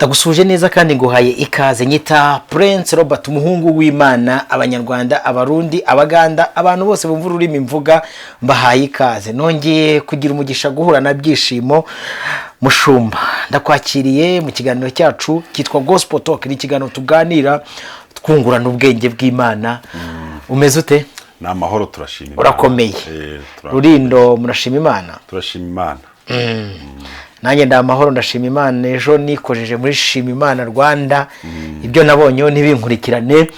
Ndagusuje neza kandi nguhaye ikaze. Nyita Prince Robert, umuhungu w'Imana. Abanyarwanda, Abarundi, Abaganda, abantu bose bumva ururimi mvuga, mbahaye ikaze. Nongeye kugira umugisha guhura na Byishimo. Mushumba, ndakwakiriye mu kiganiro cyacu cyitwa Gospel Talk. Ni ikiganiro tuganira twungurana ubwenge bw'Imana. Umeze ute? Ni amahoro, turashima Imana. Urakomeye? Rurindo, murashima Imana? Turashima Imana. Nanjye ndi amahoro, ndashima Imana. Ejo nikojeje muri Shima Imana Rwanda, ibyo nabonyeho ntibinkurikirane.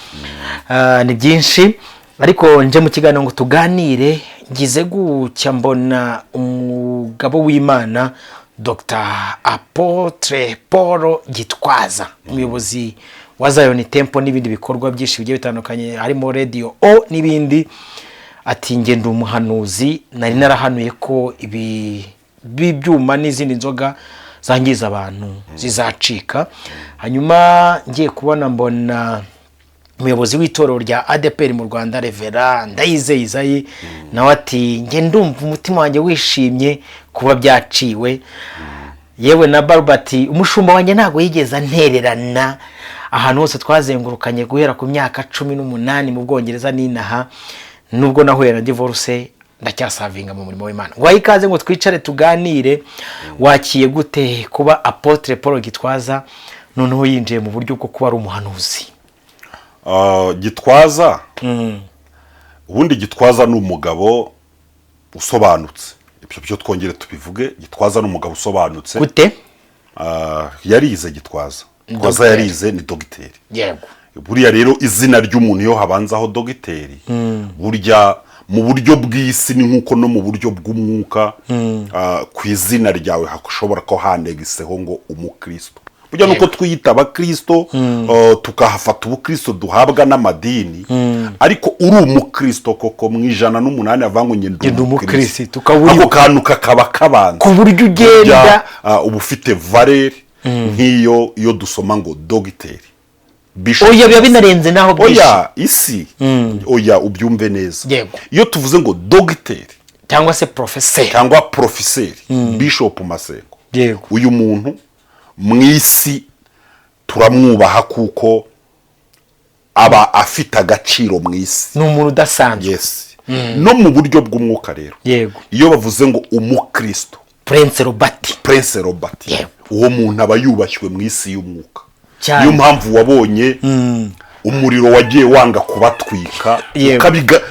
Ni byinshi, ariko nje mu kiganiro ngo tuganire. Ngize gutya mbona umugabo w'Imana Dr Apôtre Paul Gitwaza, umuyobozi wa Zion Temple n'ibindi bikorwa byinshi bigiye bitandukanye, harimo Radio O n'ibindi, ati: "Njye ndi umuhanuzi, nari narahanuye ko ibi b'ibyuma n'izindi nzoga zangiza abantu zizacika." Hanyuma ngiye kubona mbona umuyobozi w'itorero rya ADEPR mu Rwanda, Reverend Ndayizeye Izayi, nawe ati: "Njye ndumva umutima wanjye wishimye kuba byaciwe." Yewe na Barbati, umushumba wanjye ntabwo yigeze antererana ahantu hose twazengurukanye guhera ku myaka 18 mu Bwongereza n'inaha. Nubwo nahuye na divorce, ndacyaservinga mu murimo w'Imana. Ngo ikaze ngo twicare tuganire. Wakiye gute kuba Apôtre Paul Gitwaza noneho yinjiye mu buryo bwo kuba ari umuhanuzi? Gitwaza, ubundi Gitwaza ni umugabo usobanutse. Ibyo byo twongere tubivuge, Gitwaza ni umugabo usobanutse. Gute? Yarize Gitwaza. Gitwaza Dogiteri. yarize, ni dogiteri. Buriya rero izina ry'umuntu iyo habanzaho dogiteri, burya mu buryo bw'isi ni nk'uko no mu buryo bw'umwuka, ku izina ryawe hashobora ko hanegiseho ngo umukristo. Burya nuko twiyita abakristo, tukahafata ubukristo duhabwa n'amadini, ariko uri umukristo koko mu 108 avuga ngo Njye ngenda ndi umukristo, umukristo, ukaba uri ako kantu kakaba kabanza ku buryo ugenda burya, uba ufite valeur nk'iyo iyo dusoma ngo dogiteri, Bishop. Oya, biba binarenze naho byinshi. Oya, isi, oya, ubyumve neza. Iyo tuvuze ngo dogiteri cyangwa se porofeseri cyangwa porofeseri, Bishop Masengo, uyu muntu mu isi turamwubaha kuko aba afite agaciro mu isi. Ni umuntu udasanzwe. Yes, no mu buryo bw'umwuka rero, iyo bavuze ngo umukristo, Prince Robert, Prince Robert, uwo muntu aba yubashywe mu isi y'umwuka. Niyo mpamvu wabonye umuriro wagiye wanga kubatwika,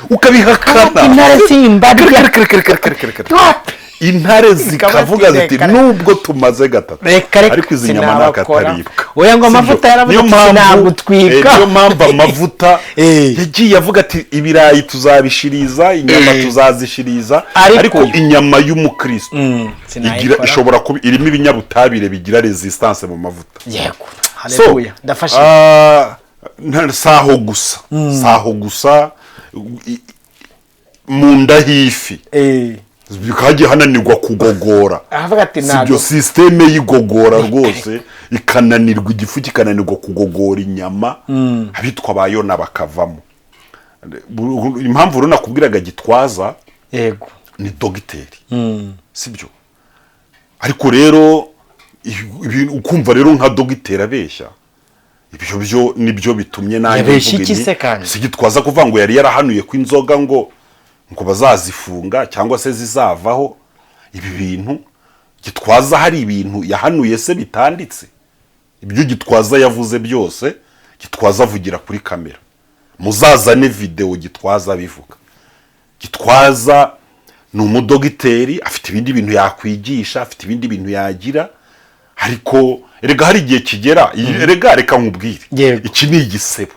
ukabihakana. Intare simbarya. Reka, reka, reka, reka, reka, reka. Intare zikavuga ziti: Reka, reka. "Nubwo tumaze gatatu, Reka, reka, ariko izi nyama ni sinabakora. akataribwa." Oya, ngo Sibyo? amavuta yaravuze Niyo ati: "Sinagutwika." Niyo mpamvu amavuta yagiye avuga ati: "Ibirayi tuzabishiriza, inyama tuzazishiriza," Ariko ariko inyama y'umukristo igira Sinayikora. ishobora kuba irimo ibinyabutabire bigira resistance mu mavuta. So, Haleluya, ndafashe. Si aho gusa, si aho gusa, mu nda h'ifi hagiye hananirwa kugogora. Aravuga ati Si ibyo, ntabwo système y'igogora rwose ikananirwa, igifu kikananirwa kugogora inyama, abitwa ba Yona bakavamo. Impamvu rero nakubwiraga Gitwaza ni dogiteri, sibyo? Ariko rero ukumva rero nka dogiteri abeshya, ibyo byo nibyo bitumye nanjye Yabeshya mvuga iki nti, se kandi? Si Gitwaza kuvuga ngo yari yarahanuye ko inzoga ngo bazazifunga cyangwa se zizavaho. Ibi bintu Gitwaza, hari ibintu yahanuye se bitanditse? Ibyo Gitwaza yavuze byose, Gitwaza avugira kuri kamera. Muzazane videwo Gitwaza abivuga. Gitwaza ni umudogiteri, afite ibindi bintu yakwigisha, afite ibindi bintu yagira, ariko erega hari igihe kigera, erega reka nkubwire, iki ni igisebo.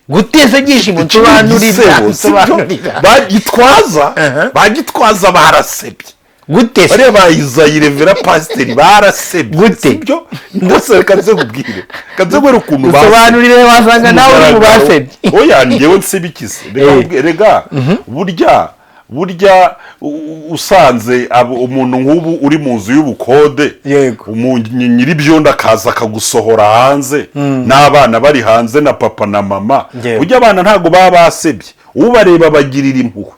Guteza ibyishimo. Iki ni Nsobanurira. igisebo, sibyo? Nsobanurira. Ba Gitwaza, ba Gitwaza barasebye. Gute se? Bariya ba Izayi, Reverend pasiteri barasebye. Gute? Sibyo? Ndetse reka nze nkubwire, reka nze nkwereke ukuntu basebye. Usobanurire, wasanga nawe uri mu basebye. Oya, njyewe nsebikize? Reka nkubwire, rega burya usanze umuntu nk'ubu uri mu nzu y'ubukode, nyir'ibyondo akaza akagusohora hanze n'abana bari hanze na papa na mama, burya abana ntabwo baba basebye, ubareba bagirira impuhwe.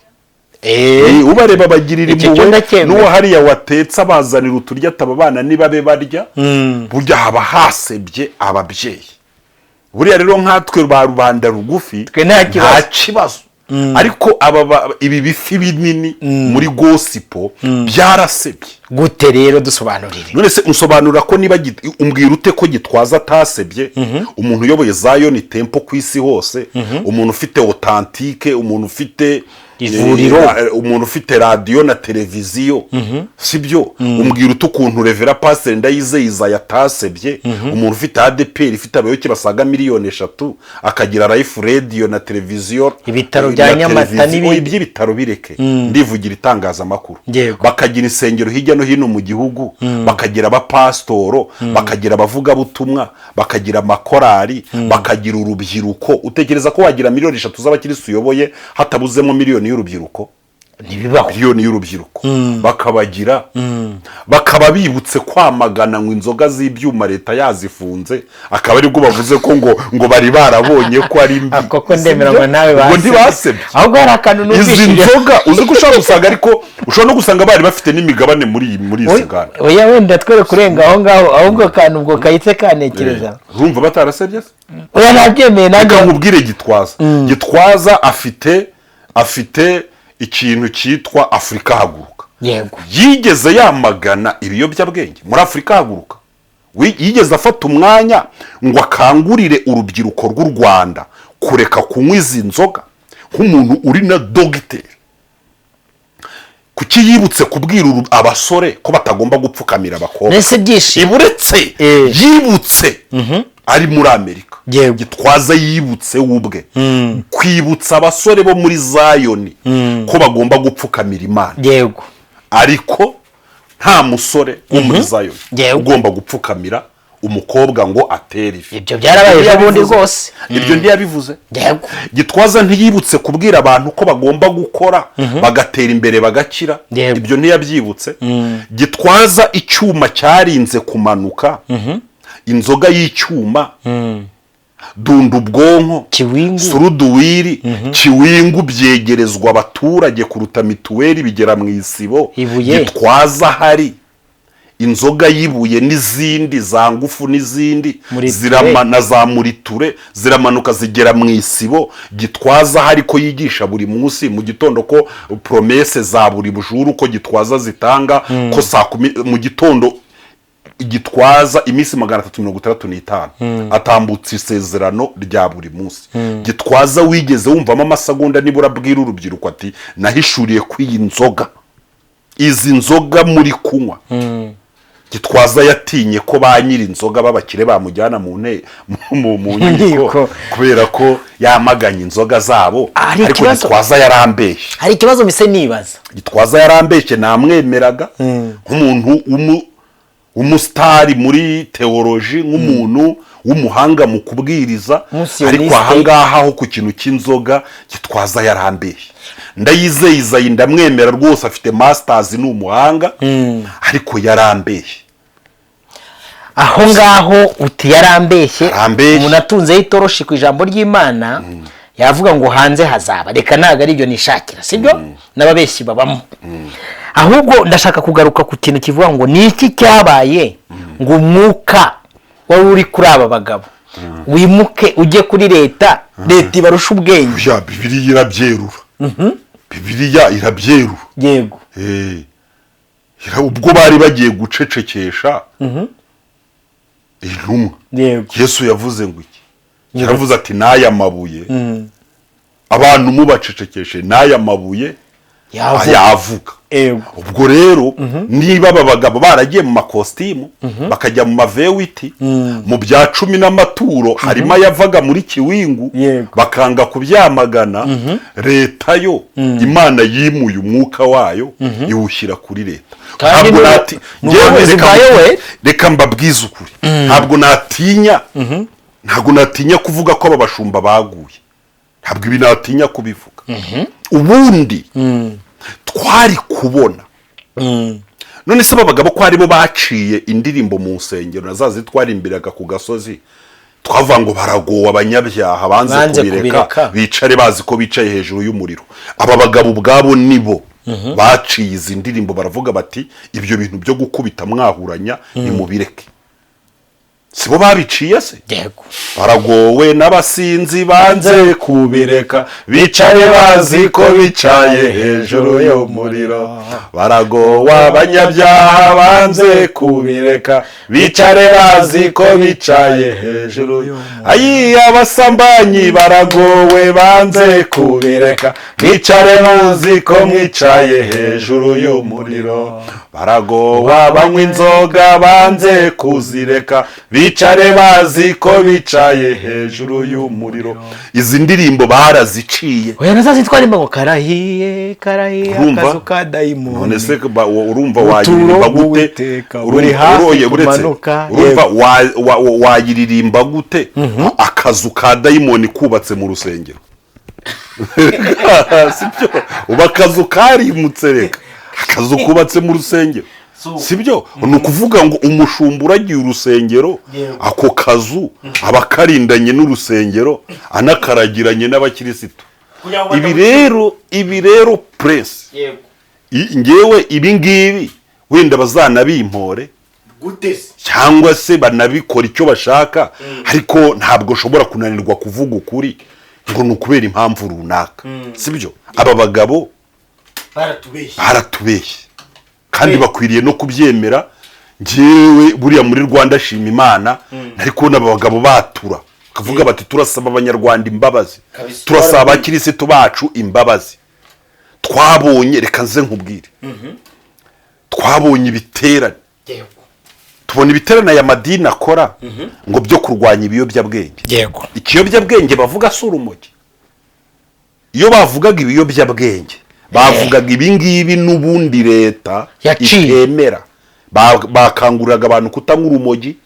Ubareba abagirira Icyo cyo impuhwe. ndacyemera. N'uwo hariya watetse abazanira uturyo, ataba abana nibabe barya. Burya haba hasebye ababyeyi. Buriya rero nkatwe ba rubanda rugufi, Twe nta kibazo. nta kibazo, ariko aba ibi bifi binini muri gospel byarasebye. Gute rero? Dusobanurire. None se unsobanurira ko niba umbwira ute ko Gitwaza atasebye, umuntu uyoboye Zion Temple ku isi hose, umuntu ufite Authentic, umuntu ufite Ivuriro. Umuntu ufite radiyo na televiziyo, sibyo? Umbwira ute ukuntu Reverend Pasiteri Ndayizeye Isaie atasebye, umuntu ufite ADEPR ifite abayoboke basaga 3 miliyoni, akagira Life Radio na televiziyo, Ibitaro bya na Nyamata televiziyo. n'ibindi. Iby'ibitaro bireke, ndivugira itangazamakuru. Bakagira insengero hirya no hino mu gihugu, bakagira abapasitoro, bakagira abavugabutumwa, bakagira amakorari, bakagira urubyiruko. Utekereza ko wagira 3 miliyoni z'abakirisitu uyoboye hatabuzemo miliyoni y'urubyiruko? Ntibibaho. Miliyoni y'urubyiruko bakabagira, bakaba bibutse kwamagana ngo inzoga z'ibyuma leta yazifunze, akaba aribwo bavuze ko ngo bari barabonye ko ari mbi. Koko ndemera ngo nawe Ubwo basebye. ntibasebye? Ahubwo hari akantu Izi numvishije. nzoga, uzi ko ushobora gusanga, ariko ushobora no gusanga bari bafite n'imigabane muri izi nganda. Oya, wenda twere kurenga aho ngaho, ahubwo akantu ubwo kahise kanekereza. Urumva batarasebye se? Oya, nabyemeye nanjye. Reka nkubwire, Gitwaza afite ikintu cyitwa Afurika Haguruka. Yigeze yamagana ibiyobyabwenge muri Afurika Haguruka? Yigeze afata umwanya ngo akangurire urubyiruko rw'u Rwanda kureka kunywa izi nzoga, nk'umuntu uri na dogiteri? Kuki yibutse kubwira abasore ko batagomba gupfukamira abakobwa? Mbese byishimo. Iburetse, yibutse ari muri Amerika. Gitwaza yibutse we ubwe kwibutsa abasore bo muri Zion ko bagomba gupfukamira Imana, ariko nta musore wo muri Zion ugomba gupfukamira umukobwa ngo atere ivi. Ibyo byarabaye ejo bundi Ntiyabivuze. rwose. Ibyo ntiyabivuze? Yego. Gitwaza ntiyibutse kubwira abantu ko bagomba gukora bagatera imbere bagakira? Ibyo ntiyabyibutse? Gitwaza, icyuma cyarinze kumanuka, inzoga y'icyuma, dunda ubwonko, Kiwingu. suruduwiri, kiwingu, byegerezwa abaturage kuruta mituweli, bigera mu isibo. Ibuye. Gitwaza hari inzoga y'ibuye n'izindi za ngufu n'izindi Muriture. na za muriture ziramanuka zigera mu isibo. Gitwaza hari ko yigisha buri munsi mu gitondo, ko promesse za buri bujuru ko Gitwaza zitanga, ko saa 10 mu gitondo Gitwaza iminsi 365 atambutse isezerano rya buri munsi. Gitwaza wigeze wumvamo amasegonda nibura abwira urubyiruko ati: "Nahishuriye ko iyi nzoga, izi nzoga muri kunywa"? Gitwaza yatinye ko ba nyiri inzoga b'abakire bamujyana mu nkiko Nkiko. kubera ko yamaganye inzoga zabo. Hari Ariko ikibazo. Gitwaza yarambeshye. Hari ikibazo mise nibaza. Gitwaza yarambeshye. Namwemeraga nk'umuntu w'umusitari muri théologie, nk'umuntu w'umuhanga mu kubwiriza, Umusiyoniste. ariko ahangaha ho ku kintu cy'inzoga Gitwaza yarambeshye. Ndayizeye Isaie ndamwemera rwose, afite masters, ni umuhanga, ariko yarambeshye. Aho ngaho uti yarambeshye. Yarambeshye. Umuntu atunzeho itoroshi ku ijambo ry'Imana yavuga ngo hanze hazaba. Reka, ntabwo ari ibyo nishakira, sibyo? N'ababeshyi babamo. Ahubwo ndashaka kugaruka ku kintu kivuga ngo ni iki cyabaye ngo umwuka wari uri kuri aba bagabo wimuke ujye kuri leta, leta ibarusha ubwenge? Ya, Bibiliya irabyerura, Bibiliya irabyerura. Ubwo bari bagiye gucecekesha intumwa, Yesu yavuze ngo iki? Yaravuze ati: "N'aya mabuye, abantu mubacecekeshe, n'aya mabuye Yavuga. yavuga." Ubwo rero niba aba bagabo baragiye mu makositimu, bakajya mu mavewiti, mu bya cumi n'amaturo harimo ayavaga muri kiwingu, bakanga kubyamagana, leta yo, Imana yimuye umwuka wayo iwushyira kuri leta. Kandi Ntabwo ni Njyewe ubuhanuzi bwa Yoweri. Reka mbabwize ukuri, ntabwo natinya kuvuga ko aba bashumba baguye. Ntabwo ibi natinya kubivuga. Ubundi twari kubona, none se aba bagabo ko aribo baciye indirimbo mu nsengero na za zitwarimbiraga ku gasozi? Twavuga ngo baragowe abanyabyaha banze Banze kubireka, kubireka. bicare bazi ko bicaye hejuru y'umuriro. Aba bagabo ubwabo nibo baciye izi ndirimbo, baravuga bati ibyo bintu byo gukubita mwahuranya nimubireke. Sibo babiciye se? Yego. Baragowe n'abasinzi banze kubireka, bicaye bazi ko bicaye hejuru y'umuriro. Baragowe abanyabyaha banze kubireka, bicare bazi ko bicaye hejuru. Ayi, abasambanyi baragowe banze kubireka, bicare bazi ko mwicaye hejuru y'umuriro. Baragowe abanywa inzoga banze kuzireka, bicare bazi ko bicaye hejuru y'umuriro. Izi ndirimbo baraziciye. Oya, nazo zitwa ngo karahiye, karahiye. Urumva? Akazu ka dayimoni. None se urumva Ubuturo wayiririmba gute? bw'Uwiteka buri hafi kumanuka. Urumva wayiririmba gute akazu ka dayimoni kubatse mu rusengero? Sibyo? Ubu akazu karimutse, reka akazu kubatse mu rusengero, sibyo? Ni ukuvuga ngo umushumba uragiye urusengero, ako kazu aba akarindanye n'urusengero, anakaragiranye n'abakirisitu. Ibi rero puresi, ngewe ibi ngibi wenda bazanabimpore cyangwa se banabikora icyo bashaka, ariko ntabwo ushobora kunanirwa kuvuga ukuri ngo ni ukubera impamvu runaka, sibyo? Aba bagabo baratubeshye kandi bakwiriye no kubyemera. Ngewe buriya muri Rwanda Shima Imana nari kubona aba bagabo batura bakavuga bati turasaba Abanyarwanda imbabazi, turasaba abakirisitu bacu imbabazi. Twabonye, reka nze nkubwire, twabonye ibiterane, tubona ibiterane aya madini akora ngo byo kurwanya ibiyobyabwenge. Ikiyobyabwenge bavuga si urumogi. Iyo bavugaga ibiyobyabwenge, bavugaga ibingibi n'ubundi leta Yaciye. itemera. Bakanguriraga abantu kutanywa urumogi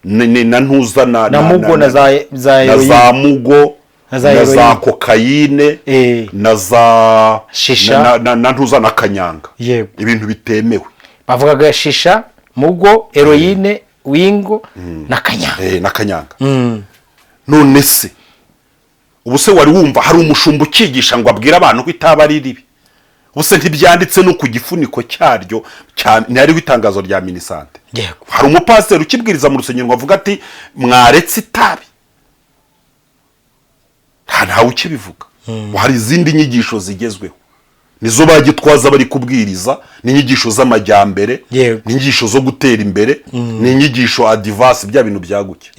na ntuza na Na mugo na za na heroin. za mugo, Na za na za heroin. kokayine, na za Shisha. na ntuza na kanyanga, ibintu bitemewe. Bavugaga shisha, mugo, heroine, wingo na kanyanga. Na kanyanga. None se ubu se wari wumva hari umushumba ukigisha ngo abwire abantu ko itaba ari ribi? Ubu se ntibyanditse no ku gifuniko cyaryo ntihariho itangazo rya Minisante? Hari umupasiteri ukibwiriza mu rusengero ngo avuga ati mwaretse itabi? Ntawe ukibivuga. Hari izindi nyigisho zigezweho, nizo bagitwaza bari kubwiriza, ni inyigisho z'amajyambere, ni inyigisho zo gutera imbere, ni inyigisho adivasi, bya bintu byaguke,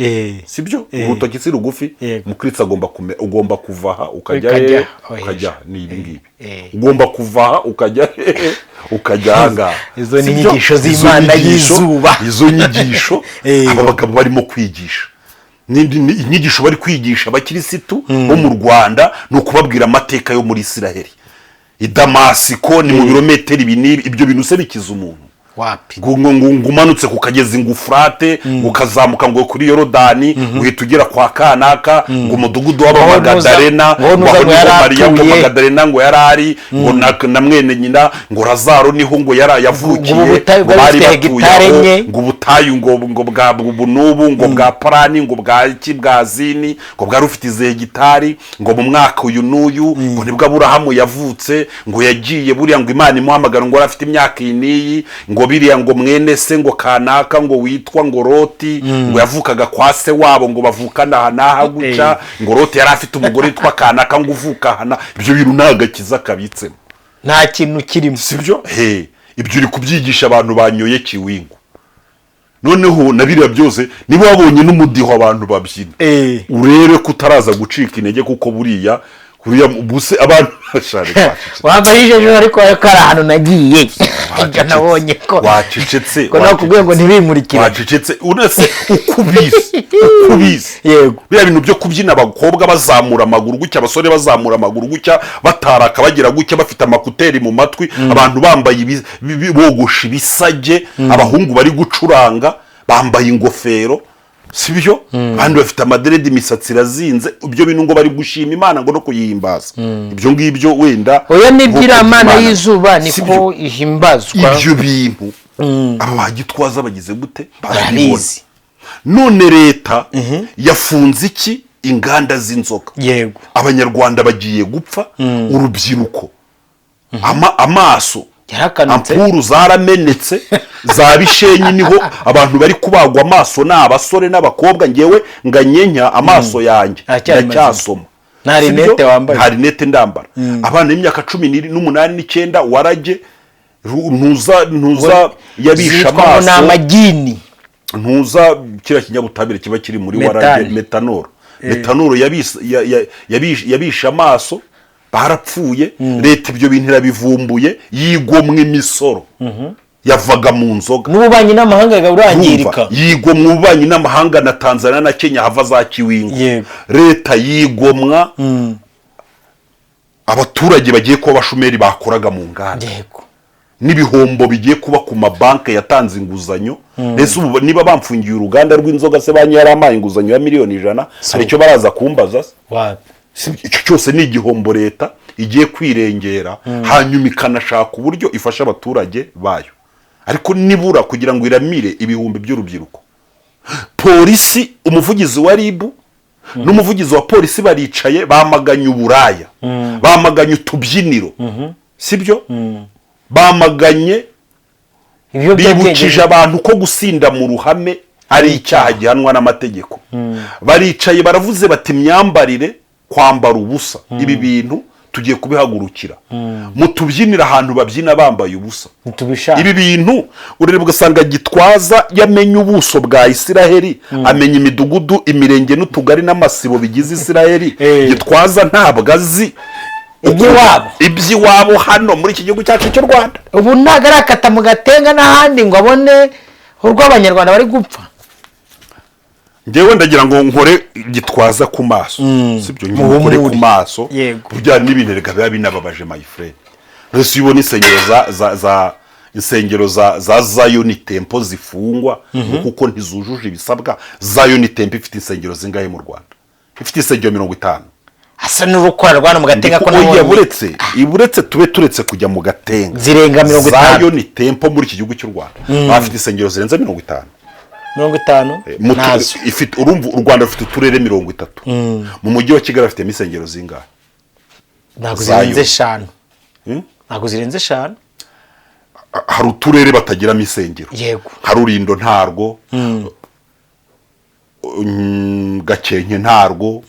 sibyo? Urutoki si rugufi. Umukristo agomba ugomba kuva aha ukajya Ukajya hehe? aho Ukajya hejuru. ni ibi ngibi. Ugomba kuva aha ukajya hehe? Ukajya aha ngaha. Izo ni Sibyo? inyigisho Izo z'Imana y'izuba. Izo nyigisho aba bagabo barimo kwigisha, inyigisho bari kwigisha abakirisitu bo mu Rwanda ni ukubabwira amateka yo muri Isiraheli, i Damasiko ni mu birometero ibi n'ibi. Ibyo bintu se bikiza umuntu? Wapi. Ngo umanutse ku kagezi, ngo Ufurate, ngo ukazamuka ngo kuri Yorodani, ngo uhita ugera kwa kanaka, ngo umudugudu w'Abamagadarena, ngo ngo nuza aho ngo niho yari Mariya ngo atuye. Magadarena ngo yari ari ngo na mwene nyina ngo Lazaro niho ngo yari yavukiye, Ngo ubu butayu ngo bwari bari bufite batuye hegitari aho, enye. ngo ubutayu ngo bwa ubu n'ubu, ngo bwa Parani, ngo bwa iki, bwa Zini, ngo bwari bufite izi hegitari, ngo mu mwaka uyu n'uyu ngo nibwo Aburahamu yavutse, ngo yagiye buriya ngo Imana imuhamagara ngo yari afite imyaka iyi n'iyi, ngo biriya ngo mwene se ngo kanaka ngo witwa ngo Loti ngo yavukaga kwa se wabo, ngo bavukana aha n'aha gutya, ngo Loti yari afite umugore witwa kanaka ngo uvuka aha ibyo bintu nta gakiza kabitsemo. Nta kintu kirimo. Sibyo? He, ibyo uri kubyigisha abantu banyoye kiwingu. Noneho na biriya byose, niba wabonye n'umudiho abantu babyina, urebe ko utaraza gucika intege, kuko buriya ubuse abantu Wambaye ejo, ariko ko ari ahantu nagiye, ibyo nabonye ko Wacecetse. ko nakubwiye ngo ntibimurikire. Wacecetse. Uretse uko ubizi, uko ubizi, biriya bintu byo kubyina, abakobwa bazamura amaguru gutya, abasore bazamura amaguru gutya, bataraka bagira gutya, bafite amakuteri mu matwi, abantu bambaye bogosha ibisage, abahungu bari gucuranga bambaye ingofero, sibyo? Abandi bafite amaderedi, imisatsi irazinze. Ibyo bintu ngo bari gushima Imana ngo no kuyihimbaza, ibyo ngibyo wenda Oya, nibyo, iriya nk'uko Mana Imana- y'izuba Sibyo? niko ihimbazwa. Ibyo bintu aba bagitwaza bagize gute? Barabibona. Barabizi. None leta yafunze iki? Inganda z'inzoga. Abanyarwanda bagiye gupfa, urubyiruko, amaso Yarakanutse. Ampuru zaramenetse za Bishenyi, niho abantu bari kubagwa amaso, ni abasore n'abakobwa. Ngewe nganyenya amaso yanjye Aracyari mazima. ndacyasoma. Nta Sibyo? rinete wambaye. Nta rinete ndambara. Abana b'imyaka 18, 9 warage ntuza yabishe Zitwa ngo ni amaso. Amagini. Ntuza kiriya kinyabutabire kiba kiri muri Metane. warage, metanol. Metanol yabishe amaso, barapfuye. Leta ibyo bintu irabivumbuye, yigomwa imisoro yavaga mu nzoga. N'ububanyi n'amahanga burangirika. Urumva, yigomwa ububanyi n'amahanga na Tanzania na Kenya, hava za Kiwingo. Leta yigomwa abaturage bagiye kuba abashomeri bakoraga mu nganda, n'ibihombo bigiye kuba ku mabanki yatanze inguzanyo. Mbese ubu niba bamfungiye uruganda rw'inzoga se, banki yarampaye inguzanyo ya miliyoni 100, hari icyo baraza kumbaza se? Wapi. Icyo cyose ni igihombo leta igiye kwirengera, hanyuma ikanashaka uburyo ifasha abaturage bayo, ariko nibura kugira ngo iramire ibihumbi by'urubyiruko. Polisi, umuvugizi wa RIB n'umuvugizi wa polisi baricaye, bamaganye uburaya, bamaganye utubyiniro, sibyo? Bamaganye, Ibiyobyabwenge. bibukije abantu ko gusinda mu ruhame ari icyaha gihanwa n'amategeko. Baricaye baravuze bati: "Imyambarire, kwambara ubusa, ibi bintu tugiye kubihagurukira mu tubyinira, ahantu babyina bambaye ubusa." Ntitubishaka. Ibi bintu ureba ugasanga Gitwaza yamenye ubuso bwa Isiraheli, amenya imidugudu, imirenge n'utugari n'amasibo bigize Isiraheli. Gitwaza ntabwo azi Iby'iwabo. iby'iwabo hano muri iki gihugu cyacu cy'u Rwanda. Ubu ntabwo arakata mu Gatenga n'ahandi ngo abone urwo Abanyarwanda bari gupfa. Ngewe ndagira ngo nkore Gitwaza ku maso, sibyo? Muhumure. Nkore ku maso. Burya n'ibintu reka biba binababaje, my friend. Mbese iyo ubona insengero za insengero za Zion Temple zifungwa ngo kuko ntizujuje ibisabwa. Zion Temple ifite insengero zingahe mu Rwanda? Ifite insengero 50. Asa n'urukora rwana mu Gatenga ko Oya, nabonye. buretse tube turetse kujya mu Gatenga. Zirenga 50. Zion Temple muri iki gihugu cy'u Rwanda bafite insengero zirenze 50. 50. Nazo. Ifite, urumva, u Rwanda rufite uturere 30. Mu mujyi wa Kigali bafitemo insengero zingahe? Ntabwo Zion. zirenze 5. Hmm? Ntabwo zirenze 5. Hari uturere batagiramo insengero. Nka Rulindo ntarwo, Gakenke ntarwo.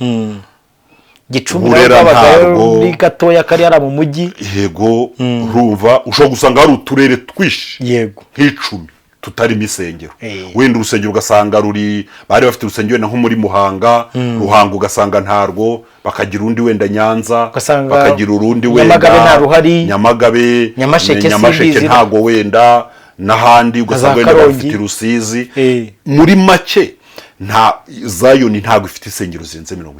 Gicumbi Burera naho kabagayo ntabwo. muri gatoya kari hariya mu mujyi. Yego, urumva ushobora gusanga hari uturere twinshi nk'10 tutarimo insengero. Wenda urusengero ugasanga ruri, bari bafite urusengero wenda nko muri Muhanga, Ruhango ugasanga ntarwo, bakagira urundi wenda Nyanza, Ugasanga bakagira urundi wenda Nyamagabe nta ruhari. Nyamagabe, Nyamasheke Nyamasheke simbizi. ntago, wenda n'ahandi ugasanga wenda Karongi. bafite Rusizi. Muri make nta Zion ntabwo ifite insengero zirenze 30.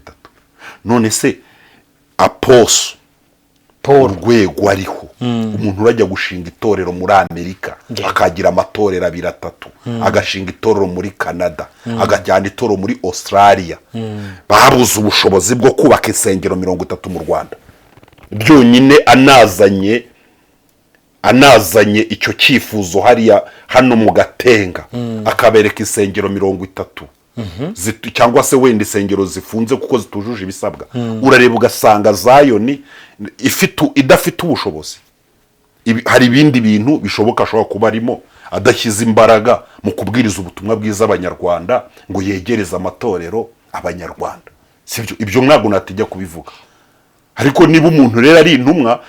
None se apostle Paul. urwego ariho, umuntu urajya gushinga itorero muri Amerika, akagira amatorero abiri, atatu, agashinga itorero muri Canada, agajyana itorero muri Australia, babuze ubushobozi bwo kubaka insengero 30 mu Rwanda byonyine? Anazanye icyo cyifuzo hariya hano mu Gatenga, akabereka insengero 30 cyangwa se wenda insengero zifunze kuko zitujuje ibisabwa, urareba ugasanga Zion ifite idafite ubushobozi. Hari ibindi bintu bishoboka ashobora kuba arimo adashyize imbaraga mu kubwiriza ubutumwa bwiza Abanyarwanda, ngo yegereze amatorero Abanyarwanda. Sibyo? Ibyo ntabwo natijya kubivuga, ariko niba umuntu rero ari intumwa,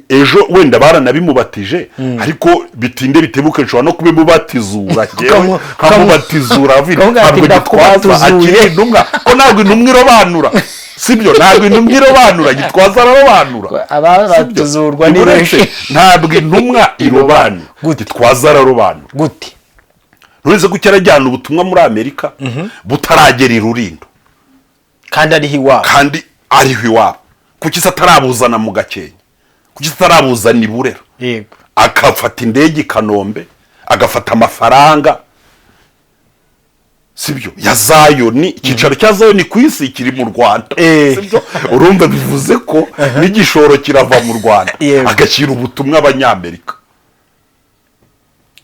ejo wenda baranabimubatije, ariko bitinde bitebuke nshobora no kubimubatizura njyewe, nkamubatizura. Ukavuga ati, Ntabwo Gitwaza "Ndakubatuzuye." akiri intumwa, ko ntabwo intumwa irobanura, sibyo? Ntabwo intumwa irobanura, Gitwaza ararobanura. Ababatuzurwa ni Uretse, benshi. ntabwo intumwa irobanura, Gitwaza ararobanura. Gute? Nturetse ko arajyana ubutumwa muri Amerika butaragera i Rulindo, Kandi ariho iwabo. kandi ariho iwabo. Kuki se atarabuzana mu Gakenke? Kuki se atarabuzana i Burera? Agafata indege i Kanombe, agafata amafaranga, sibyo, ya Zion. Icyicaro cya Zion ku isi kiri mu Rwanda, sibyo? Urumva bivuze ko n'igishoro kirava mu Rwanda. Agashyira ubutumwa Abanyamerika.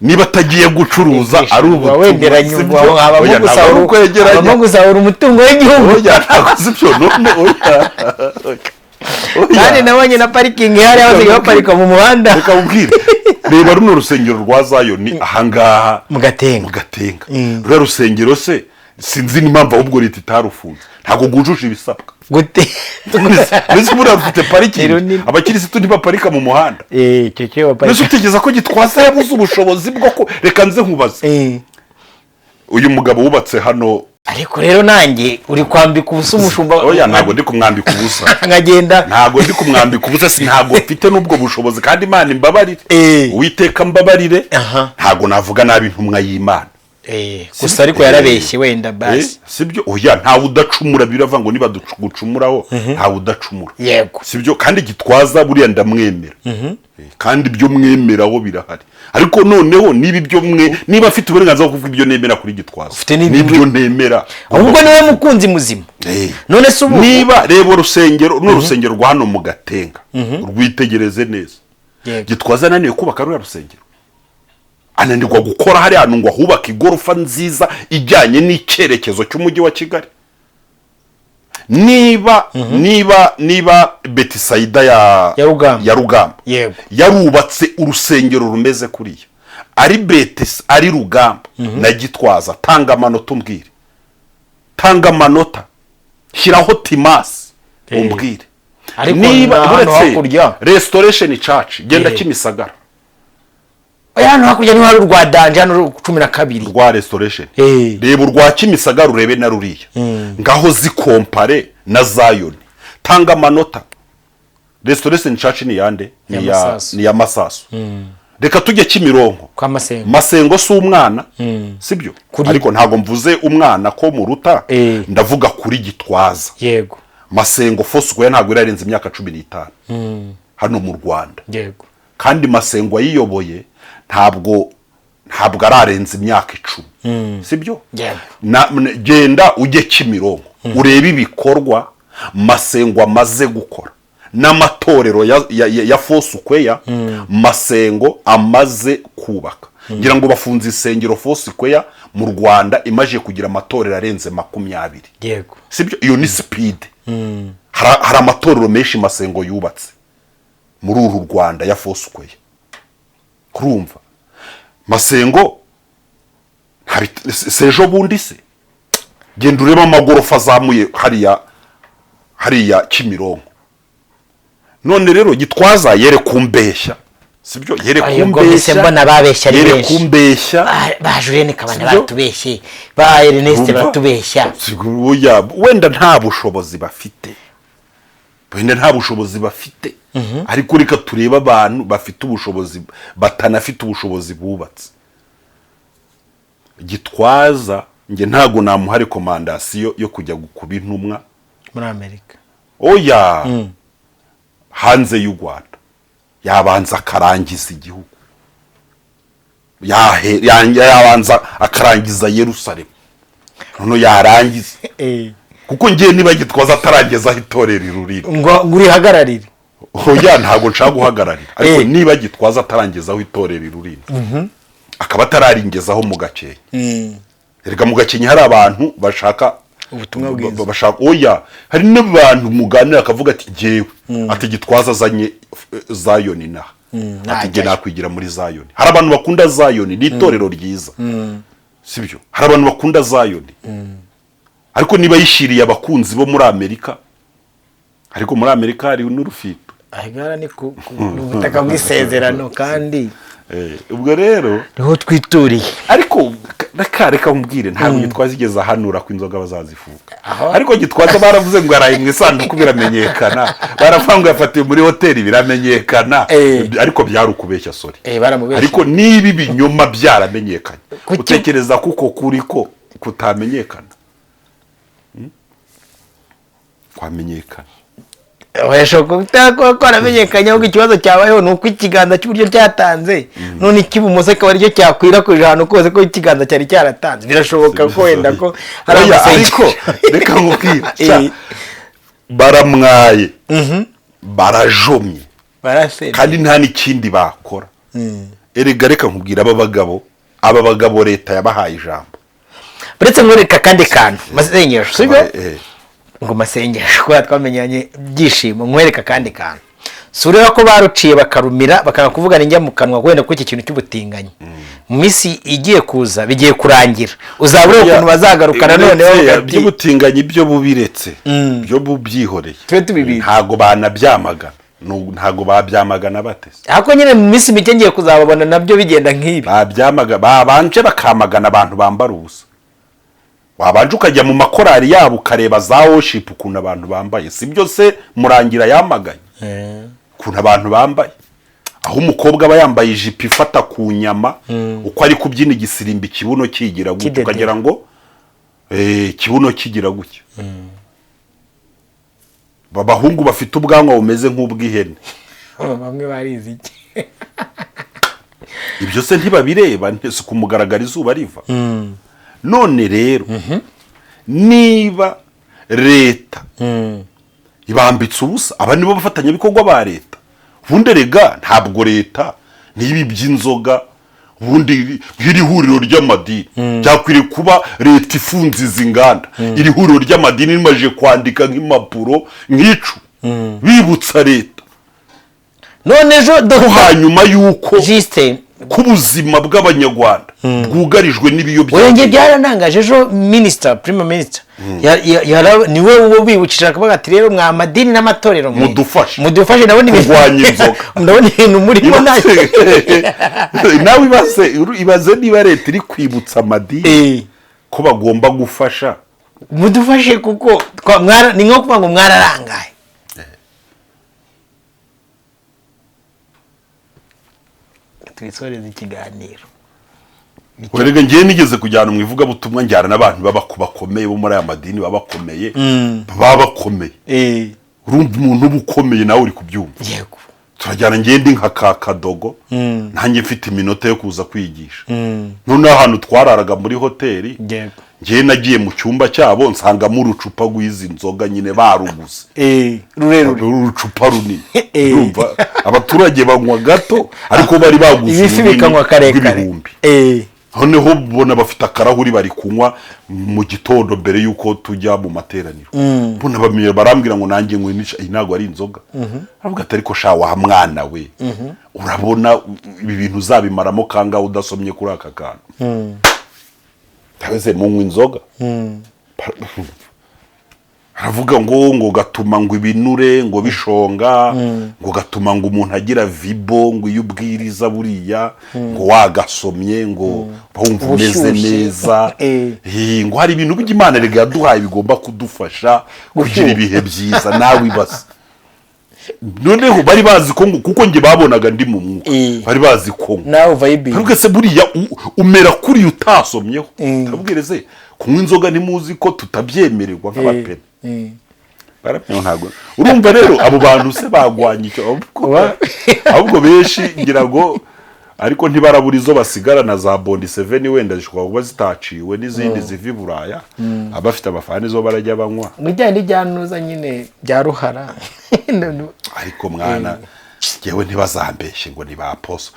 Niba atagiye gucuruza ari ubutumwa, wengeranya si ubwo byo? habamo Oya, ntabwo ari gusahura, ukwegeranya. habamo gusahura umutungo w'igihugu. Oya, ntabwo si byo. None oya. Oya. Kandi nabonye na parikingi ihari, basigaye baparika mu muhanda. Reka nkubwire, reba runo rusengero rwa Zayoni ahangaha mu Gatenga. Mu Gatenga. Ruriya rusengero se sinzi n'impamvu ahubwo leta itarufunze, ntabwo rwujuje ibisabwa. Gute? Mbese buriya rufite Ni parikingi? runini. Abakirisitu ntibaparika mu muhanda? Eh, icyo cyo Mbese baparika. utekereza ko Gitwaza yabuze ubushobozi bwo ku, reka nze nkubaze, uyu mugabo wubatse hano. Ariko rero nanjye uri kwambika ubusa umushumba. Oya, ntabwo ndi kumwambika ubusa. Nkagenda. Ntabwo ndi kumwambika ubusa, si ntabwo mfite n'ubwo bushobozi, kandi Imana imbabarire. Uwiteka mbabarire. Ntabwo navuga nabi intumwa y'Imana. Gusa ariko yarabeshye wenda basi. Sibyo? Oya, ntawe udacumura. Biravuga ngo niba gucumuraho ntawe udacumura. Sibyo? Kandi Gitwaza buriya ndamwemera. Kandi ibyo mwemeraho birahari, ariko noneho niba ibyo mwe, niba afite uburenganzira bwo kuvuga ibyo nemera kuri Gitwaza, Ufite n'ibyo n'ibyo ntemera. Ahubwo niwe mukunzi muzima. None se ubu Niba reba urusengero, runo rusengero rwa hano mu Gatenga, rwitegereze neza. Gitwaza ananiwe kubaka ruriya rusengero, ananirwa gukora hariya hantu ngo ahubake igorofa nziza ijyanye n'icyerekezo cy'umujyi wa Kigali. Niba Betisayida ya Ya Rugamba. ya Rugamba yarubatse urusengero rumeze kuriya, ari Betis, ari Rugamba na Gitwaza, tanga amanota umbwire, tanga amanota, shyiraho timasi umbwire. Ariko Niba na hano uretse hakurya. Restoration Church, genda Kimisagara. Oya, hano hakurya niho hari urwa danje, hano 12. Rwa Restoration. Reba urwa Kimisagara, urebe na ruriya, ngaho zikompare na Zayoni, tanga amanota. Restoration Church ni yande? Ni ya Masasu. Ni ya Masasu. Reka tujye Kimironko. Kwa Masengo. Masengo si umwana, sibyo? Ariko ntabwo mvuze umwana ko muruta. Ndavuga kuri Gitwaza. Masengo Foursquare ntabwo irarenza imyaka 15 hano mu Rwanda. Kandi Masengo ayiyoboye ntabwo ararenza imyaka 10, sibyo? Yego. Genda ujye Kimironko urebe ibikorwa Masengo amaze gukora n'amatorero ya Foursquare Masengo amaze kubaka. Ngira ngo bafunze insengero Foursquare mu Rwanda imaze kugira amatorero arenze 20. Sibyo? Iyo ni speed. Hari amatorero menshi Masengo yubatse muri uru Rwanda ya Foursquare. Kurumva Masengo si ejo bundi se? Genda urebe amagorofa azamuye hariya Kimironko. None rero Gitwaza yere kumbeshya, sibyo? Yere Ayo, ubwo mpise kumbeshya. mbona babeshya ari Yere benshi. kumbeshya. Ba Julienne Kabanda Sibyo? baratubeshye, ba Ernest Urumva? baratubeshya. Oya, wenda nta bushobozi bafite, wenda nta bushobozi bafite, ariko reka turebe abantu bafite ubushobozi, batanafite ubushobozi bubatse. Gitwaza njye ntabwo namuha recommandation yo kujya kuba intumwa muri Amerika. Oya, hanze y'u Rwanda. Yabanza akarangiza igihugu, yabanza akarangiza Yerusalemu, noneho yarangiza, kuko ngiye niba Gitwaza atarangiza aho itorero ruriri Ngo urihagararire. Oya, ntabwo nshaka guhagararira, ariko niba Gitwaza atarangiza aho itorero ruriri, akaba atararingezaho mu Gakenke, erega mu Gakenke hari abantu bashaka Ubutumwa bwiza. Bashaka, oya, hari n'abantu muganira akavuga ati jyewe, ati Gitwaza azanye Zayoni naha, ati njye Najyayo. nakwigira muri Zayoni. Hari abantu bakunda Zayoni, ni itorero ryiza, sibyo? Hari abantu bakunda Zayoni, ariko niba yishyiriye abakunzi bo muri Amerika, ariko muri Amerika hari n'urufito. Ahigara ni ku butaka bw'isezerano kandi Ubwo rero niho twituriye. Ariko reka nkubwire, ntabwo Gitwaza igeze ahanura ko inzoga bazazifunga. Aho. Ariko Gitwaza baravuze ngo yaraye mu isanduku, biramenyekana. Baravuga ngo yafatiwe muri hoteli, biramenyekana. Ariko byari ukubeshya, sorry. Baramubeshye. Ariko niba ibinyoma byaramenyekanye, utekereza ko uko kuri ko kutamenyekana? Kwamenyekana. Washobora kuba kwaramenyekanye, ahubwo ikibazo cyabayeho ni uko ikiganza cy'iburyo cyatanze, none icy'ibumoso akaba aricyo cyakwirakwije ahantu kose ko ikiganza cyari cyaratanze. Birashoboka ko wenda ko hari Oya, amasengesho. ariko reka nkubwire, baramwaye, barajomye, Barasebye. kandi nta n'ikindi bakora. Erega reka nkubwira, aba bagabo leta yabahaye ijambo. Uretse nkwereka akandi kantu, masengesho, sibyo? Eh. Ngo masengesho, kubera twamenyanye byishimo, nkwereka akandi kantu. Si ureba ko baruciye bakarumira, bakanga kuvugana injya mu kanwa, wenda kuri iki kintu cy'ubutinganyi mu minsi igiye kuza bigiye kurangira, uzaba ureba ukuntu bazagaruka nanone Uretse bavuga ati by'ubutinganyi byo bubiretse, byo bubyihoreye. Tube tubibitse. Ntago banabyamagana. Ntago babyamagana batese. Ariko nyine mu minsi mike ngiye kuzababona nabyo bigenda nk'ibi. Babyamaga, babanje bakamagana abantu bambara ubusa. Wabanje ukajya mu makorari yabo, ukareba za worship ukuntu abantu bambaye. Si byo se Murangira yamaganye, ukuntu abantu bambaye, aho umukobwa aba yambaye ijipo ifata ku nyama, uko ari kubyina igisirimba, ikibuno kigira gutya, Kidedera. ukagira ngo ikibuno kigira gutya. Abahungu bafite ubwanwa bumeze nk'ubw'ihene. Bamwe barizi iki? Ibyo se ntibabireba? Si kumugaragara izuba riva? None rero niba leta ibambitse ubusa, aba nibo bafatanyabikorwa ba leta. Ubundi rega ntabwo leta n'ibi by'inzoga, ubundi nk'iri huriro ry'amadini byakwiriye kuba leta ifunze izi nganda. Iri huriro ry'amadini rimaze kwandika nk'impapuro nk'icu bibutsa leta None ejo ko Dr hanyuma y'uko Justin ko ubuzima bw'Abanyarwanda bwugarijwe Oya, njye n'ibiyobyabwenge. Byarantangaje ejo minisita, prime minister, niwe uwo bibukije, akavuga ati: "Rero mwa madini n'amatorero mwe, Mudufashe. mudufashe, ndabona ibintu Kurwanya inzoga." Ndabona ibintu murimo ntacyo. Nawe ibaze niba leta iri kwibutsa amadini ko bagomba gufasha. Mudufashe kuko ni nko kuvuga ngo mwararangaye. Twisoreze ikiganiro. Erega ngewe nigeze kujyana mu ivugabutumwa, njyana n'abantu baba bakomeye bo muri aya madini, baba bakomeye, baba bakomeye. Urumva umuntu uba ukomeye, nawe uri kubyumva. Yego. Turajyana, ngende nka ka kadogo, nanjye mfite iminota yo kuza kwigisha. Noneho ahantu twararaga muri hoteli, ngewe nagiye mu cyumba cyabo, nsangamo urucupa rw'izi nzoga nyine baruguze. Rurerure. Urucupa runini. Urumva abaturage banywa gato, ariko bari baguze Ibifi urunini bikanywa karekare. rw'ibihumbi. Noneho ubona bafite akarahuri bari kunywa mu gitondo mbere y'uko tujya mu materaniro. Mbona bamwe barambwira ngo nanjye ngo iyi ntabwo ari inzoga. Aravuga ati: "Ariko sha wa mwana we, urabona ibi bintu uzabimaramo kangahe udasomye kuri aka kantu?" Ndabeze munywa inzoga. Aravuga ngo gatuma ngo ibinure ngo bishonga, ngo gatuma ngo umuntu agira vibo, ngo iyo ubwiriza buriya ngo wagasomye ngo wumva umeze Ubushyushye. neza. Ngo hari ibintu by'Imana rega yaduhaye bigomba kudufasha kugira Gushyuha. ibihe byiza. Nawe ibaze, noneho bari bazi ko ngo, kuko njye babonaga ndi mu mwuka, bari bazi ko ngo Nawe vayibingi. Ntabwo se buriya umera kuriya utasomyeho? Ndabwirize kunywa inzoga, ntimuzi ko tutabyemererwa nk'abapene? Barapima ntabwo. Urumva rero abo bantu se bagwanya icyo? Ahubwo benshi ngira ngo ariko ntibarabura izo basigarana za Bondi Seven, wenda zishobora kuba zitaciwe n'izindi ziva i Buraya, abafite amafaranga nizo barajya banywa. Mu bijyanye n'ibyanuza nyine bya ruhara. Ariko mwana, ngewe ntibazambeshye ngo ni ba poso.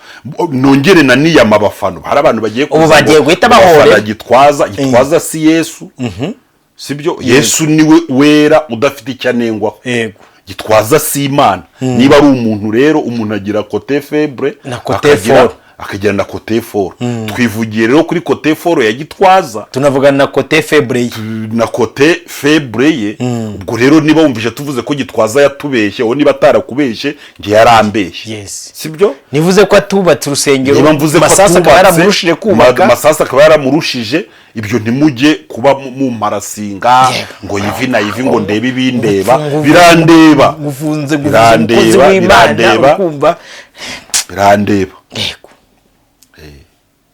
Nongere na niyama abafana, hari abantu bagiye Ubu kuza bagiye ngo guhita abafana. bahorera. Gitwaza, Gitwaza si Yesu, sibyo? Yesu niwe wera udafite icyo anengwaho. Gitwaza si Imana. Niba ari umuntu rero, umuntu agira côté faible Na côté fort. Akagira na côté fort. Twivugiye rero kuri côté fort ya Gitwaza. Tunavugana na côté faible ye. Na côté faible ye. Ubwo rero niba wumvise tuvuze ko Gitwaza yatubeshye, wowe niba atarakubeshye, njye yarambeshye. Sibyo? Nivuze ko atubatse urusengero, Niba mvuze ko Masasu akaba atubatse, yaramurushije kubaka. Masasu akaba yaramurushije, ibyo ntimujye kuba mumarasinga ngo yivi na yivi, ngo ndebe ibindeba. Birandeba. Gufunze umukozi Birandeba, w'Imana. birandeba. Ukumva. Birandeba. Yego.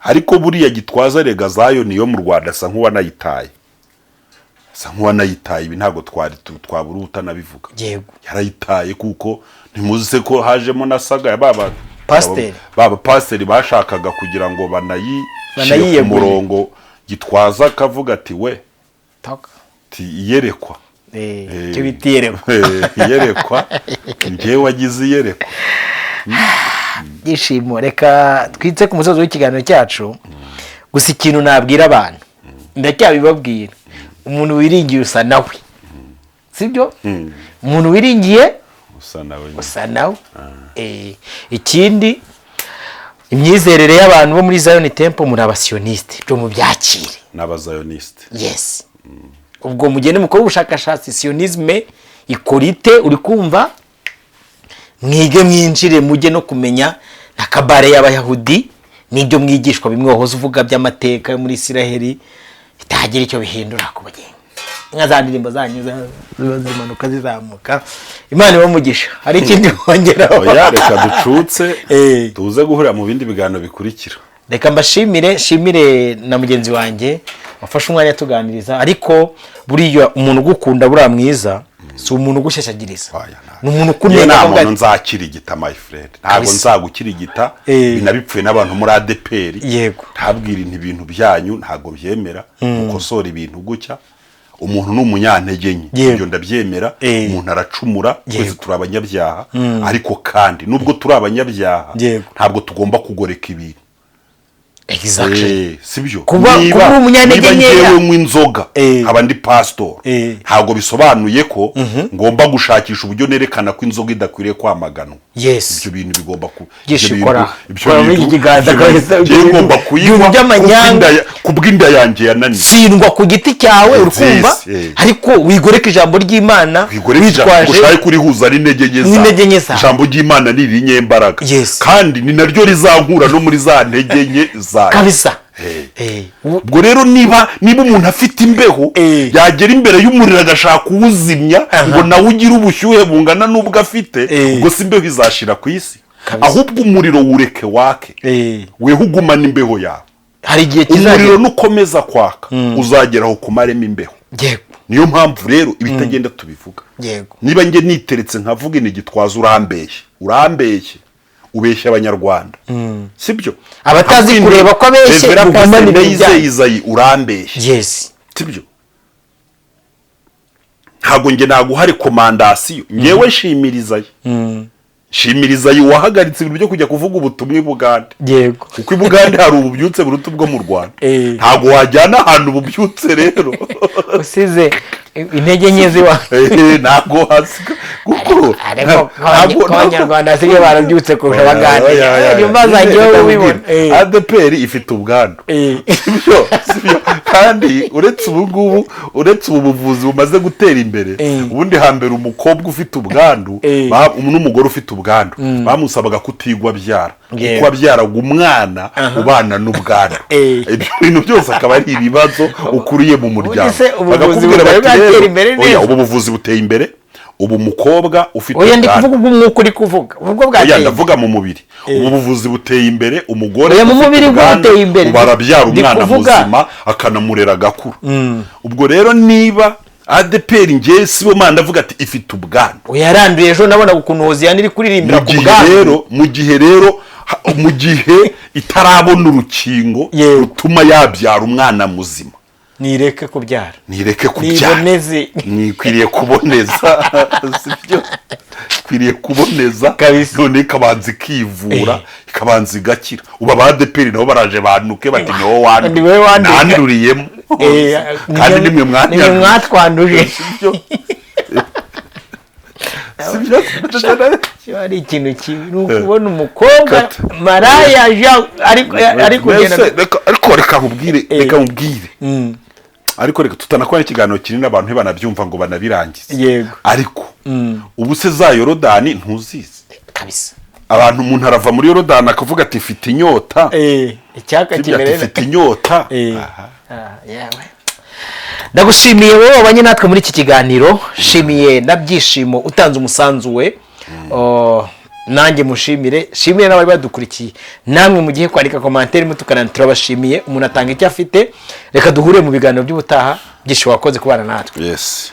Ariko buriya Gitwaza rega zayo niyo mu Rwanda asa nk'uwanayitaye, asa nk'uwanayitaye. Ibi ntabwo twari twabura utanabivuga. Yarayitaye kuko ntimuzi se ko hajemo na saga ya baba Pasiteri. baba pasiteri bashakaga kugira ngo banayishyire ku Banayiyegurire. murongo, Gitwaza akavuga ati we Taka. ti iyerekwa. Icyo bita iyerekwa. Iyerekwa, njyewe wagize iyerekwa. Byishimo, reka twitse ku musozo w'ikiganiro cyacu. Gusa ikintu nabwira abantu, ndacyabibabwira, umuntu wiringiye usa nawe, sibyo? Umuntu wiringiye usa nawe nyine. Usa nawe. Ikindi, imyizerere y'abantu bo muri Zion Temple, muri abasiyonisite, byo mubyakire. N'abazayonisite. Yes, ubwo mugende mukore ubushakashatsi, sionisme ikora ite, uri kumva? Mwige, mwinjire, mujye no kumenya na kabare y'Abayahudi n'ibyo mwigishwa bimwe wahoze uvuga by'amateka yo muri Isiraheli, bitagira icyo bihindura ku bugingo, nka za ndirimbo zanyu ziba zimanuka zizamuka. Imana ibamugisha. Hari ikindi wongeraho? Oya, reka ducutse, tuze guhurira mu bindi biganiro bikurikira. Reka mbashimire, nshimire na mugenzi wanjye wafashe umwanya tuganiriza. Ariko buriya umuntu ugukunda buriya mwiza si umuntu ugushyashyagiriza, Oya, ni umuntu Njye ukunenga nta akavuga muntu ati, nzakirigita, my friend, ntabwo Kabisa. nzagukirigita. Binabipfuye n'abantu muri ADEPR. Ntabwira inti ibintu byanyu ntabwo byemera, mukosora ibintu gutya. Umuntu ni umunyantege nke, ibyo ndabyemera. Umuntu aracumura, twese turi abanyabyaha. Ariko kandi nubwo turi abanyabyaha, ntabwo tugomba kugoreka ibintu. Sibyo? Kuba uri umunyantege Niba nkeya. ngewe nywa inzoga, nkaba ndi pasitori, ntabwo bisobanuye ko ngomba gushakisha uburyo nerekana ko inzoga idakwiriye kwamaganwa. Ibyo bintu bigomba ku Byinshi ibyo bintu- ibyo kora muri bintu- iki kiganza ibyo bintu- kabisa, ngewe ibyo ngomba bintu kuyinywa by'amanyanga. kubw'inda yanjye yananiye. Tsindwa ku giti cyawe, uri kumva? Yes. Ariko wigoreka ijambo ry'Imana wigoreka ijambo witwaje ushake kurihuza n'intege nke zawe. N'intege nke zawe. Ijambo ry'Imana ni irinyembaraga, kandi ni naryo rizankura no muri za ntege nke zawe. Ubwo rero niba umuntu afite imbeho, yagera imbere y'umuriro agashaka kuwuzimya ngo nawe ugire ubushyuhe bungana n'ubwo afite, ubwo si imbeho izashira ku isi? Ahubwo umuriro wureke wake, weho ugumana imbeho yawe. Hari igihe Umuriro kizagera. nukomeza kwaka, uzagera aho kumaremo imbeho. Niyo mpamvu rero ibitagenda tubivuga. Niba njye niteretse nkavuga ini Gitwaza, urambeshye, urambeshye, ubeshya Abanyarwanda, sibyo? Abatazi Nkavuga kureba ko abeshye, Reverend mugumane Pastor ibintu Ndayizeye byanyu. Isaie, urambeshye, sibyo? Ntabwo njye naguha recommandation. Ngewe nshimira Izayi, nshimira Izayi wahagaritse ibintu byo kujya kuvuga ubutumwa i Bugande, kuko i Bugande hari ububyutse buruta ubwo mu Rwanda. Ntabwo wajyana ahantu ububyutse rero Usize intege nke ziwa. Ntabwo hasiga kuko Ariko ko Abanyarwanda basigaye barabyutse kurusha Abagande, niyo bazajya Reka ubibona. nkubwire, ADEPR ifite ubwandu, sibyo? Sibyo? Kandi uretse ubu ngubu, uretse ubu buvuzi bumaze gutera imbere, ubundi hambere umukobwa ufite ubwandu n'umugore ufite ubwandu bamusabaga kutigwa abyara, kuko abyaraga umwana ubana n'ubwandu. Ibyo bintu byose akaba ari ibibazo ukuriye mu muryango. Se ubuvuzi Bakakubwira bwari bati bwatera rero, imbere oya, neza? ubu buvuzi buteye imbere. Ubu umukobwa ufite Oya, ndi ubwandu kuvuga ubw'umwuka uri kuvuga ubwo Oya, bwateye. ndavuga mu mubiri. Ubu buvuzi buteye imbere, umugore Oya, mu ufite mubiri bwo ubwandu buteye imbere. ubu arabyara Ndi umwana muzima, akanamurera agakura. Ubwo rero niba ADEPR, ngewe sibo mana, ndavuga ati ifite ubwandu. Oya, yaranduye. Ejo nabonaga ukuntu Hoziyana iri kuririmbira Mu ku gihe bwandu. rero, mu gihe rero mu gihe itarabona urukingo rutuma yabyara umwana muzima, Nireke kubyara. Nireke kubyara. Niboneze. Nikwiriye kuboneza, sibyo? Ikwiriye kuboneza. None ikabanza ikivura, ikabanza igakira. Ubu aba ADEPR nabo baraje bantuke bati ni wowe Ni wowe wanduye. nanduriyemo, kandi nimwe Nimwe mwanyanduje. mwatwanduje. Sibyo? Sibyo? Kiba ari ikintu kibi ni ukubona umukobwa Kata. maraya Jean ari kugenda. Mbese, ariko reka nkubwire, reka nkubwire, ariko reka tutanakora ikiganiro kinini, abantu ntibanabyumva ngo banabirangize. Ariko ubu se za Yorodani ntuzizi? Kabisa. Abantu, umuntu arava muri Yorodani akavuga ati mfite inyota. Icyaka Sibyo? Ati kimerera. mfite inyota. Aha. Ah, yewe. Ndagushimiye wowe wabanye natwe muri iki kiganiro, shimiye na Byishimo utanze umusanzu we. Oh, nanjye mushimire, shimire n'abari badukurikiye. Namwe mugihe kwandika commentaire mutukana, turabashimiye. Umuntu atanga icyo afite. Reka duhure mu biganiro by'ubutaha. Byishimo, wakoze kubana natwe. Yes.